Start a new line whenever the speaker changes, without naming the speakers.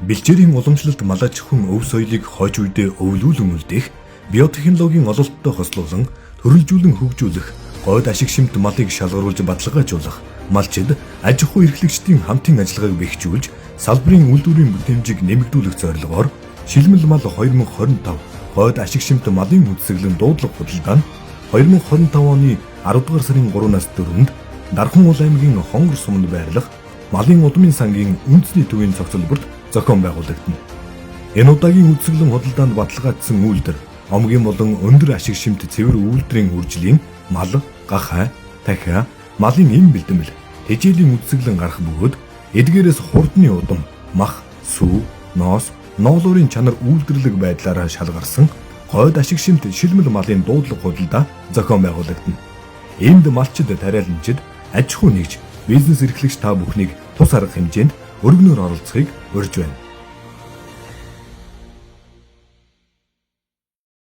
Бэлчээрийн уламжлалт мал аж ахуйн өв соёлыг хойч үедээ өвлүүлэн үлдээх, биотехнологийн ололттой хослуулан төрөлжүүлэн хөгжүүлэх, гойд ашиг шимт малыг шалгаруулж баталгаажуулах, малчид аж ахуй эрхлэгчдийн хамтын ажиллагааг бэхжүүлж, салбарын үйлдвэрийн бүтээмжийг нэмэгдүүлэх зорилгоор Шилмэл мал 2025 гойд ашиг шимт малын үзэсгэлэн дуудлага худалдаа нь 2025 оны 10 дугаар сарын 3-наас 4-нд Дархан уул аймгийн Хонгор суманд байрлах малын удмын сангийн үндэсний төвийн цогцлборт зохион байгуулагдана. Энэ удаагийн үзэсгэлэн худалдаанд баталгаажсан үйлдвэр омгийн болон өндөр ашиг шимт цэвэр үйлдвэрийн үржлийн мал, гахай, тахиа, малын эм бэлтгэл, тэжээлийн үзэсгэлэн гарах бөгөөд эдгээрээс хурдны удам, мах, сүү, ноос, ноолуурын чанар үйлдвэрлэг байдлаараа шалгарсан гойд ашиг шимт шилмэл малын дуудлага худалдаа зохион байгуулагдана. Энд малчид, тариаланчид, аж ахуй нэгж, бизнес эрхлэгч та бүхнийг тус арга хэмжээнд өргөнөөр оролцохыг урьж байна.